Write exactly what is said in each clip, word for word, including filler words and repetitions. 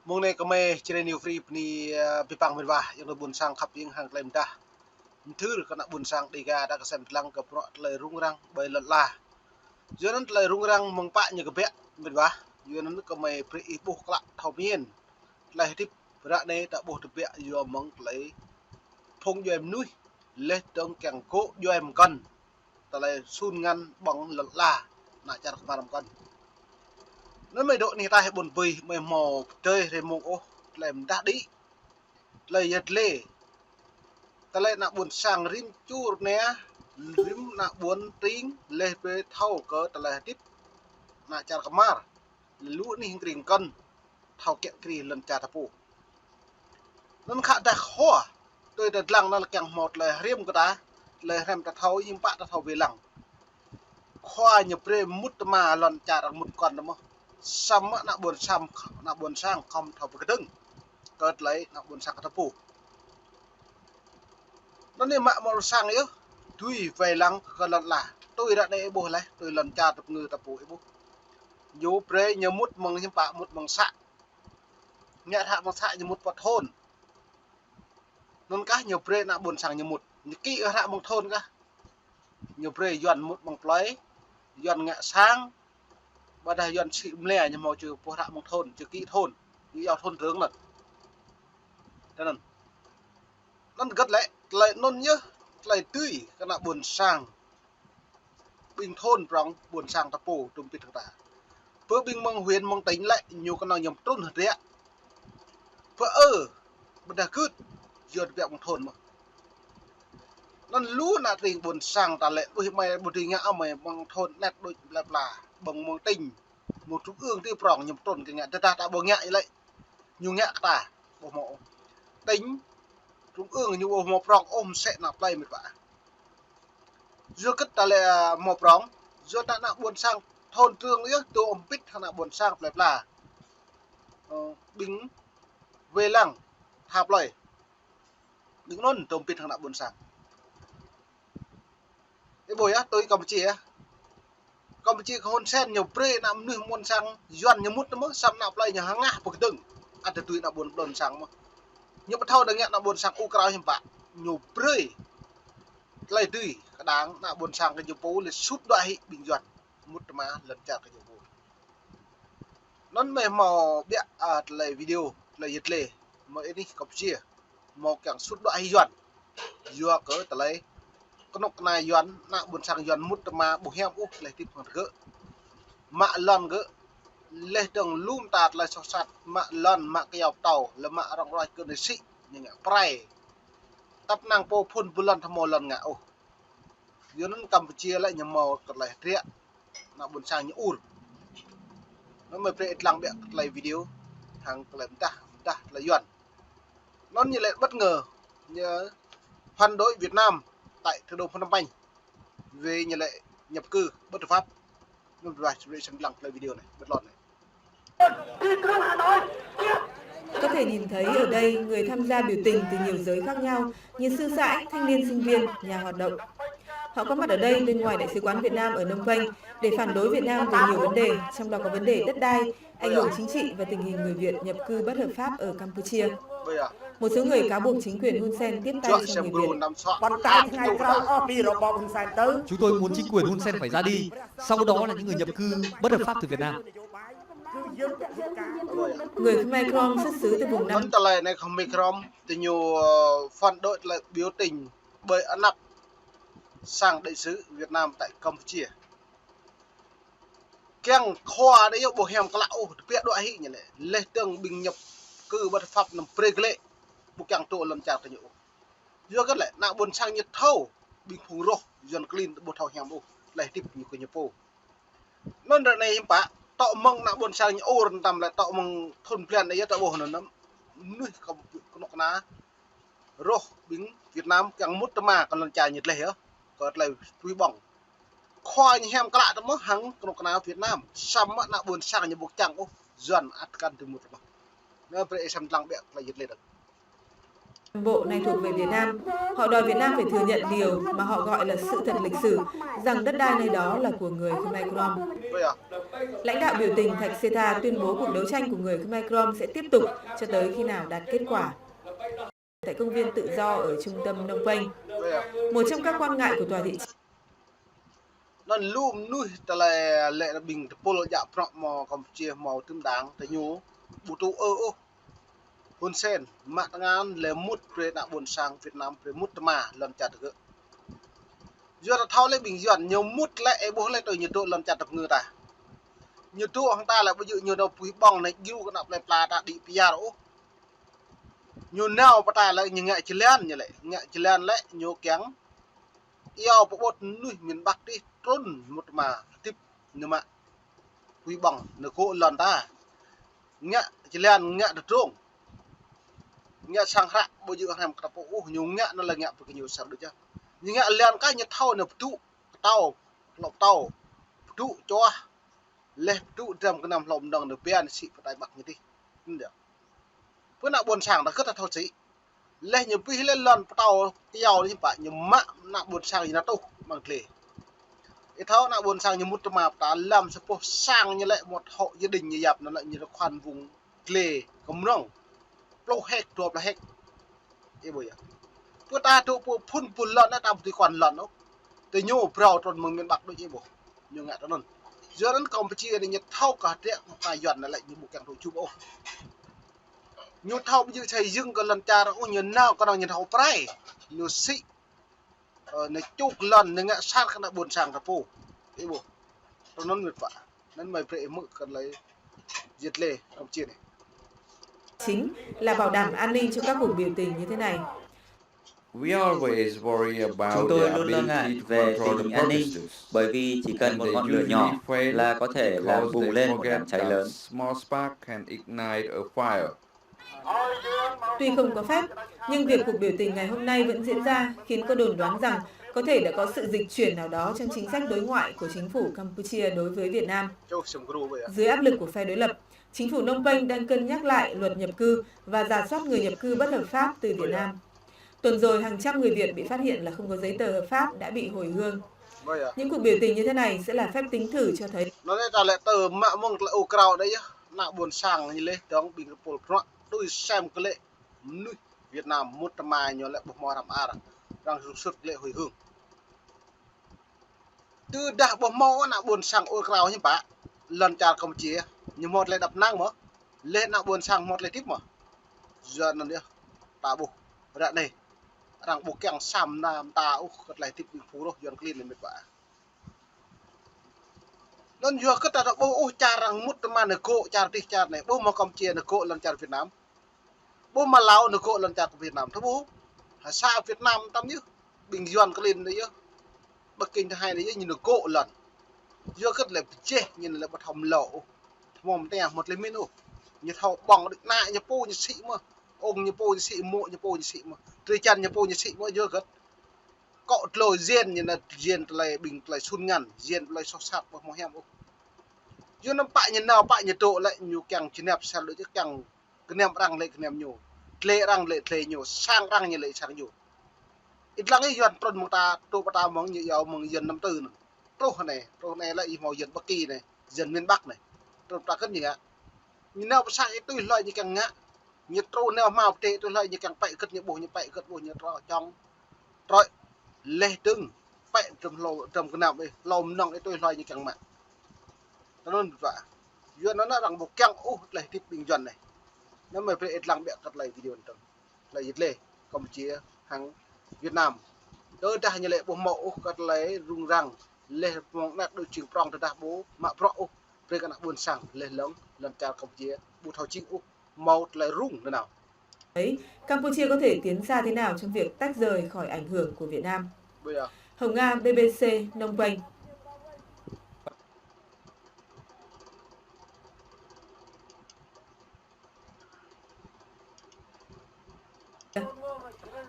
Mông anai kơmơi Jrai New Free bơni, ơ, abih bang mĕt wa, ayŏng adơi ƀuôn sang khăp hing hăng tơlơi mơdah. Mơthưr kơ ană ƀuôn sang Dega ta kơsem tơlăng kơ bruă tơlơi rŭng răng ƀơi lŏn ala. Yua anŭn tơlơi rŭng răng mơ̆ng pă ñu kơbiă mĕt wa. Yua anŭn kơmơi brơi ih ƀuh klă thâo mơ̆n. Tơlơi hơdip ră anai ta ƀuh tơbiă yua mơ̆ng tơlơi phung djuai mơnuih, laih dơ̆ng kiăng gŏ djuai mơkŏn. Tơlơi sun ngăn ƀơ̆ng lŏn ala, ană čar kơmar mơkŏn. Anŭn mơi dŏ anih ataih ƀôn bih, mơi hmâo pơdơi hrơi mông ôh, tơlơi mơdah đĭ, tơlơi yet lê. Tơlơi ană ƀuôn sang rĭm čur anai, rĭm ană ƀuôn tring, laih brơi thâo kơ tơlơi hơdip ană čar kơmar, lu anih hơkring kŏn, thâo kiăng kri lŏn čar ta pô. Anŭn khă dah khua, tui ta lăng anŭn kiăng hmâo tơlơi hriăm kơ ta, tơlơi hriăm ta thâo, hiư̆m pă ta thâo wai lăng. Khua ñu brơi mŭt tơma lŏn čar arăng mŭt kŏn ta mơ̆n. Samơ̆ ană ƀuôn sang, ană ƀuôn sang khŏm thâo pơkơdơ̆ng kơ tơlơi ană ƀuôn sang ta pô. Anŭn anai mă mơ̆ng sang yơh, tui wai lăng kơ lŏn ala. Tui ră anai ih ƀuh laih, tui lŏn čar tơpơngư ta pô ih ƀuh. Ñu brơi ñu mŭt mơ̆ng hiư̆m pă, mŭt mơ̆ng să. Ngă hră mơ̆ng să ñu mŭt pơ thôn. Anŭn kah ñu brơi ană ƀuôn sang ñu mŭt. Ñu kĭ hră mơ̆ng thôn kah. Ñu brơi Yuan mŭt mơ̆ng plơi, Yuan ngă sang, ƀôdah Yuan sĭ mlĕ ñu hmâo čơ pô hră mơ̆ng thôn, čơ kĭ thôn, ñu iâu thôn trưởng anŭn. Tơ anŭn. Anŭn hơget lĕ, tơlơi anŭn yơh, tơlơi tui kơ ană ƀuôn sang. Ƀing thôn prŏng, ƀuôn sang ta pô, tơm pit hăng ta. Pơ ƀing mơ̆ng huyện, mơ̆ng tỉnh lĕ, ñu kơnơ̆ng ñu trŭn hơdră. Pơ ơ, ƀôdah gưt, yua tơbiă mơ̆ng thôn mơ̆n. Anŭn lu ană tring ƀuôn sang ta lĕ, ƀuh mơi ƀu dưi ngă mơi mơ̆ng thôn anet đôč plơi pla, ƀơ̆ng mơ̆ng tỉnh, mơ̆ng trung ương tui prŏng ñu trŭn kơ ngă, tơdah ta ƀu ngă lĕ, ñu ngă kơ ta, ƀu hmâo. Tỉnh, trung ương ñu ƀu hmâo prŏng ôh mơsĕ ană plơi mĕt wa. Yua hơget ta lĕ, ơ, hmâo prŏng, yua ană, ană ƀuôn sang thôn trưởng yơh, tơm pit hăng ană ƀuôn sang plơi pla. Ơ, ƀing wai lăng, tha plơi. Ƀing anŭn tơm pit hăng ană ƀuôn sang. Ih ƀuh yơh, tui Campuchia yơh. Campuchia kơ Hun Sen ñu brơi ană mơnuih ƀuôn sang Yuan ñu mŭt mơ̆n, samơ̆ ană plơi ñu hơngah pơkơdơ̆ng. Ăt tui ană ƀuôn, ƀuôn sang mơ̆n. Ñu ƀu thâo đa ngă ană ƀuôn sang ur krao hiư̆m pă. Ñu brơi tơlơi tui kơđang ană ƀuôn sang kơ ñu pô lĕ sut đuaĭ hĭ ƀing Yuan mŭt tơma lŏn čar kơ ñu pô. Anŭn mơi hmâo ƀiă, ơ, tơlơi video, tơlơi yet lê, mơi anih Campuchia, hmâo kiăng sut đuaĭ hĭ Yuan. Yua kơ tơlơi kơnuk kơna Yuan, ană ƀuôn sang Yuan mŭt tơma ƀu hiam ôh tơlơi hơdip hăng gơ̆. Mă lŏn gơ̆, laih dơ̆ng lu mơta tơlơi soh sat, mă lŏn, mă kơyâo pơtâo, lĕ mă rŏng ruai kơ nai sĭ, ñu ngă prai. Tăp năng pô phŭn ƀu lŏn tơhmâo lŏn ngă ôh. Yua anŭn Campuchia lĕ ñu hmâo tơlơi hơdră ană ƀuôn sang ñu ur. Anŭn mơi brơi ih lăng ƀiă tơlơi video hăng tơlơi mơdah, mơdah tơlơi Yuan. Anŭn ñu lĕ bất ngờ, ñu phản đối Việt Nam tại thủ đô Phnom Penh vì ñu lĕ nhập cư bất hợp pháp. Anŭn mơi brơi ih lăng tơlơi video anai, ƀiă lŏn anai. Có thể nhìn thấy ở đây người tham gia biểu tình từ nhiều giới khác nhau như sư sãi, thanh niên sinh viên, nhà hoạt động. Họ có mặt ở đây bên ngoài Đại sứ quán Việt Nam ở Phnom Penh để phản đối Việt Nam về nhiều vấn đề, trong đó có vấn đề đất đai, ảnh hưởng chính trị và tình hình người Việt nhập cư bất hợp pháp ở Campuchia. Một số người cáo buộc chính quyền Hun Sen tiếp tay cho người Việt. Chúng tôi muốn chính quyền Hun Sen phải ra đi, sau đó là những người nhập cư bất hợp pháp từ Việt Nam. Người Khmer Krom xuất xứ từ vùng Nam. Anŭn tơlơi anai Khmer Krom, tơ ñu, ơ, phản đối tơlơi biểu tình ƀơi anăp sang đại sứ Việt Nam tại Campuchia. Kiăng khua anai yơh ƀu hiam klă ôh, tơbiă đuaĭ hĭ ñu lĕ. Laih dơ̆ng ƀing nhập cư bất hợp pháp anŭn brơi glaĭ, ƀu kiăng tŭ lŏn čar kơ ñu ôh. Yua hơget lĕ, ană ƀuôn sang ñu thâo, ƀing phung roh, Yuan klin ƀu thâo hiam ôh, tơlơi hơdip ñu kơ ñu pô. Anŭn ră anai hiư̆m pă, tŏ mơ̆ng ană ƀuôn sang ñu ur tăm lĕ tŏ mơ̆ng thŭn blan anai yơh ta ƀuh anŭn, mơnuih kơ kơnuk kơna roh ƀing Việt Nam kiăng mŭt tơma kơ lŏn čar ñu dleh yơh, kơ tơlơi tui ƀơ̆ng. Khua ñu hiam klă tơ mơ̆n hăng kơnuk kơna Việt Nam, samơ̆ ană ƀuôn sang ñu ƀu kiăng ôh, Yuan ăt kăn tui mŭt tơma. Anŭn brơi ih lăng ƀiă tơlơi yet lê dơ̆ng. Toàn bộ này thuộc về Việt Nam. Họ đòi Việt Nam phải thừa nhận điều mà họ gọi là sự thật lịch sử, rằng đất đai nơi đó là của người Khmer Krom. Lãnh đạo biểu tình Thạch Sê Tha tuyên bố cuộc đấu tranh của người Khmer Krom sẽ tiếp tục cho tới khi nào đạt kết quả. Tại công viên Tự Do ở trung tâm Phnom Penh, một trong các quan ngại của tòa thị chính. Anŭn lu mơnuih tơlơi lĕ ƀing tơpul djă prŏng mơ̆ Kampuchia mơ̆ tơm đang tơ ñu ƀu tŭ ư ôh. Hun Sen mă tơngan lĕ mŭt brơi ană ƀôn sang Việt Nam brơi mŭt tơma lŏn čar tơ gơ̆. Yua ta thâo lĕ ƀing Yuan ñu mŭt lĕ ih ƀuh lĕ tui ñu dŏ lŏn čar tơ pơngư ta. Ñu dŏ hăng ta lĕ ƀu djơ̆ ñu nao pui ƀơ̆ng anai djru kơ ană plơi pla ta đĭ pơyar ôh. Ñu nao pơ ta lĕ ñu ngă jơlan ñu lĕ, ngă jơlan lĕ ñu kiăng iâu pơƀut mơnuih miền Bắc tih trŭn mŭt tơma hơdip ñu mă pui ƀơ̆ng ñu gŏ lŏn ta. Ngă jơlan ngă tơdrong. Ngă sang hră ƀu djơ̆ hrăm kơ ta pô ôh ñu ngă anŭn lĕ ngă pơ kơ ñu sar đôč yơh. Ñu ngă lan kah ñu thâo ñu pơdŭ, pơtâo, hlŏ pơtâo, pơdŭ čuah. Leh pơdŭ dram gơnam hlŏ mơnơ̆ng nao biă sĭ pơ tai ƀăk ñu tih. Hm, yơh. Pơ ană ƀôn sang ta kơ ta thâo sĭ. Leh ñu pih leh lŏn pơtâo kiao ñu pă ñu mă ană ƀôn sang ñu nao tuh mơ̆ng tle. Ih thâo ană ƀôn sang ñu mŭt tơma pơtă lăm sa boh sang ñu lĕ một hộ gia đình ñu yap anŭn lĕ ñu rơkhuăn vùng tle kơ mơnơ̆ng. Pluh héc, dua pluh héc. Ih ƀuh yơh. Pơ ta dŏ pơ phŭn pŭn lŏn anai ta ƀu dưi khuăn lŏn ôh. Tơ ñu phrâo trŭn mơ̆ng miền Bắc đôč ih ƀuh. Ñu ngă tơ anŭn. Yua anŭn Kampuchia anai ñu thâo kơ hơdră ta Yuan anai lĕ ñu ƀu kiăng dŏ jum ôh. Ñu thâo ƀu djơ̆ xây dựng kơ lŏn čar ôh, ñu nao kơnơ̆ng ñu thâo prai. Ñu sĭ, ơ, ñu čŭk lŏn, ñu ngă sat kơ ană ƀôn sang ta pô. Ih ƀuh. Tơ anŭn mĕt wa. Anŭn mơi brơi ih hmư̆ kơ tơlơi yet lĕ Kampuchia anai. Chính là bảo đảm an ninh cho các cuộc biểu tình như thế này. Chúng tôi luôn lo ngại về tình hình an ninh, bởi vì chỉ cần một ngọn lửa nhỏ là có thể làm bùng lên một đám cháy lớn. Tuy không có phép, nhưng việc cuộc biểu tình ngày hôm nay vẫn diễn ra, khiến có đồn đoán rằng có thể đã có sự dịch chuyển nào đó trong chính sách đối ngoại của chính phủ Campuchia đối với Việt Nam. Dưới áp lực của phe đối lập, chính phủ Phnom Penh đang cân nhắc lại luật nhập cư và rà soát người nhập cư bất hợp pháp từ Việt Nam. Tuần rồi, hàng trăm người Việt bị phát hiện là không có giấy tờ hợp pháp đã bị hồi hương. Những cuộc biểu tình như thế này sẽ là phép tính thử cho thấy. Anŭn anai ta lĕ tơ mă mơ̆ng tơlơi ur krao đôč yơh. Ană ƀôn sang ñu leh dơ̆ng ƀing tơpul prăk tui sem kơ lĕ mơnuih Việt Nam mŭt tơma ñu lĕ ƀu hmâo hrăm ar. Arăng rŭ sut kơ lĕ hồi hương. Tơdah ƀu hmâo ană ƀôn sang ur krao hiư̆m pă, lŏn čar Kampuchia ñu hmâo tơlơi đăp năng mơ̆, leh ană ƀôn sang hmâo tơlơi hơdip mơ̆. Yua anŭn yơh, ta ƀuh ră anai arăng ƀu kiăng sam nam ta ôh kơ tơlơi hơdip ƀing phu rŏh Yuan klin anai mĕt wa. Anŭn yua kơ ta ƀuh ôh čar arăng mŭt tơma ñu gŏ čar tih čar anai, ƀuh mơ̆ Kampuchia ñu gŏ lŏn čar Việt Nam. Ƀuh mơ̆ Lào ñu gŏ lŏn čar kơ Việt Nam, ta ƀuh. Ha sa Việt Nam tăm yơh, ƀing Yuan klin anai yơh. Bắc Kinh ta hai anai yơh, ñu gŏ lŏn. Yua kơ tơlơi pơjeh ñu lĕ ƀu thâo mlâo ôh. Thâo mơ̆ tơña hmâo tơlơi min ôh. Ñu thâo ƀơ̆ng đĭ ană ñu pô ñu sĭ mơ̆. Ung ñu pô ñu sĭ, mô̆ ñu pô ñu sĭ mơ̆. Drơi jăn ñu pô ñu sĭ mơ̆ yua kơ kŏ tlô jên ñu anai jên tơlơi ƀing tơlơi sun ngăn, jên tơlơi soh sat ƀu hmâo hiam ôh. Yua anŭn pă ñu nao pă ñu dŏ lĕ ñu kiăng jơnap sel đôč yơh kiăng gơnam arăng lĕ gơnam ñu. Tle arăng lĕ tle ñu, sang arăng ñu lĕ sang ñu. Ih lăng ih Yuan trŭn mơ̆ng ta, tŭ pơ ta mơ̆ng ñu iâu mơ̆ng Yuan năm tư anŭn. Truh anai, truh anai lĕ ih hmâo Yuan Bắc Kỳ anai, Yuan miền Bắc anai. Truh ta kơ̆t ñu ngă. Ñu nao pơ sang ih tui hloi ñu kiăng ngă. Ñu truh nao hmâo pơtê tui hloi ñu kiăng pĕ kơ̆t ñu ƀuh, ñu pĕ kơ̆t ƀuh ñu trŏ čŏng. Trŏ leh dơ̆ng pĕ dram hlâo, dram gơnam ih, hlâo mơnơ̆ng ih tui hloi ñu kiăng mă. Tơ anŭn mĕt wa. Yua anŭn arăng ƀu kiăng ôh tơlơi hơdip ƀing Yuan anai. Anŭn mơi brơi ih lăng ƀiă kơ tơlơi video anŭn. Tơlơi yet lĕ Kampuchia hăng Việt Nam. Tơdah ñu lĕ ƀu hmâo ôh kơ tơlơi rŭng răng, leh mơ̆ng anăp đôč jing prŏng tơdah ƀu mă bruă ôh, brơi kơ ană ƀôn sang leh lŏng lŏn čar Kampuchia ƀu thâo jing ôh hmâo tơlơi rŭng nanao. Ấy, Campuchia có thể tiến xa thế nào trong việc tách rời khỏi ảnh hưởng của Việt Nam? Hồng Nga, B B C, Phnom Penh.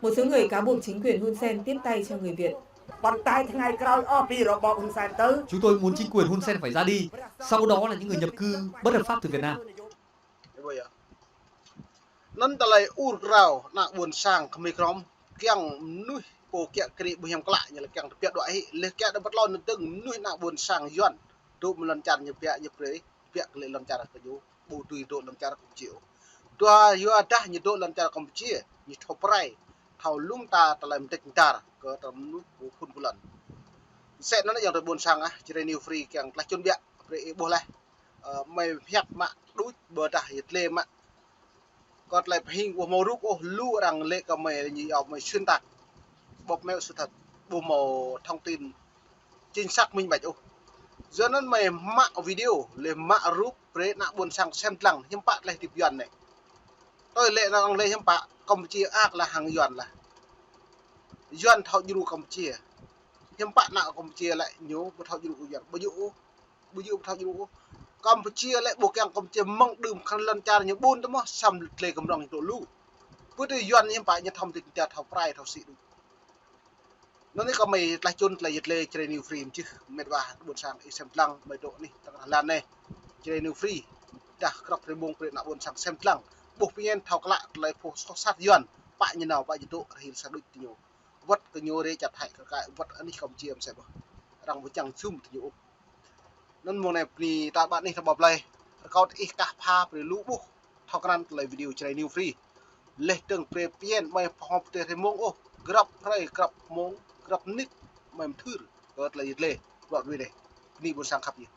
Một số người cáo buộc chính quyền Hun Sen tiếp tay cho người Việt. Ƀơ̆ng tai thơngai krao ôh pi rơbŏ Hun Sen tơ. Chúng tôi muốn chính quyền Hun Sen phải ra đi. Sau đó là những người nhập cư bất hợp pháp từ Việt Nam. Anŭn tơlơi ur krao ană ƀôn sang kơmơi krŏm, kiăng mơnuih pô kiă kriê ƀu hiam klă ñu lĕ kiăng tơbiă đuaĭ hĭ, lĕ kiă đa bơtlon nơdơ̆ng mơnuih ană ƀôn sang Yuan dŏ mơ̆ng lŏn čar ñu biă, ñu brơi biă kơ lĕ lŏn čar kơ ñu, ƀu dưi dŏ lŏn čar Kampuchia ôh. Dua yua dah ñu dŏ lŏn čar Kampuchia, ñu thâo prai, thâo lŏm ta tơlơi mơdĕč mơdar kơ tơlơi mơnuih pô phun pô lŏn. Sĕ anŭn yơh tơlơi ƀôn sang ah, Jrai New Free kiăng tlaih čun biă, brơi ih ƀuh laih. Ơ, mơi hiăp mă đuč ƀôdah yơh tlê mă. Kơ tơlơi pơhing ƀu hmâo rup ôh, lu arăng lĕ kơ mơi ñu yua mơi xuyên tạc, bóp méo sự thật, ƀu hmâo thông tin chính xác minh bạch ôh. Yua anŭn mơi mă video, lĕ mă rup brơi ană ƀôn sang sem lăng, hiư̆m pă tơlơi hơdip Yuan anai. Tui lĕ anŭn lĕ hiư̆m pă, Kampuchia ăt lah hăng Yuan lah. Yuan thâo djru Kampuchia. Hiư̆m pă ană Kampuchia lĕ ñu ƀu thâo djru Yuan, ƀu djru ôh. Ƀu djru ƀu thâo djru ôh. Kampuchia lĕ ƀu kiăng Kampuchia mơ̆ng đưm khăn lŏn čar ñu ƀun tơ mơ̆, samơ̆ tlê kơmrŏng ñu dŏ lu. Pơ tơ Yuan hiư̆m pă ñu thâo mơdĕč mơdar, thâo prai, thâo sĭ đuč. Anŭn anai kơ mơi tlaih čun tơlơi yơh tlê Jrai New Free mơčih, mĕt wa ƀôn sang ih sem lăng mơi dŏ anih tơngan lan anai. Jrai New Free dah krăp rơmông brơi ană ƀôn sang sem lăng. Ƀuh pơñen thâo klă tơlơi pô soh sat Yuan, pă ñu nao, pă ñu dŏ, rơhil sa đuč tơ ñu. Wơ̆t kơ ñu rê čăt hăi kơ kai, wơ̆t anih Kampuchia mơsĕ ƀơh. Arăng ƀu čang jum tơ ñu ôh. Anŭn mông anai bơni ta ƀă anih ta ƀă plơi. Rơkâo ih kah pha brơi lu ƀuh thâo krăn tơlơi video Jrai New Free. Lĕ dơ̆ng brơi pơñen mơi pơhŏp tơ rơmông ôh. Grăp hrơi, grăp mông, grăp mơnit mơi mơthưr kơ tơlơi yơh tlê. Ƀă đuaĭ dêh. Bơni ƀôn sang khăp yơh.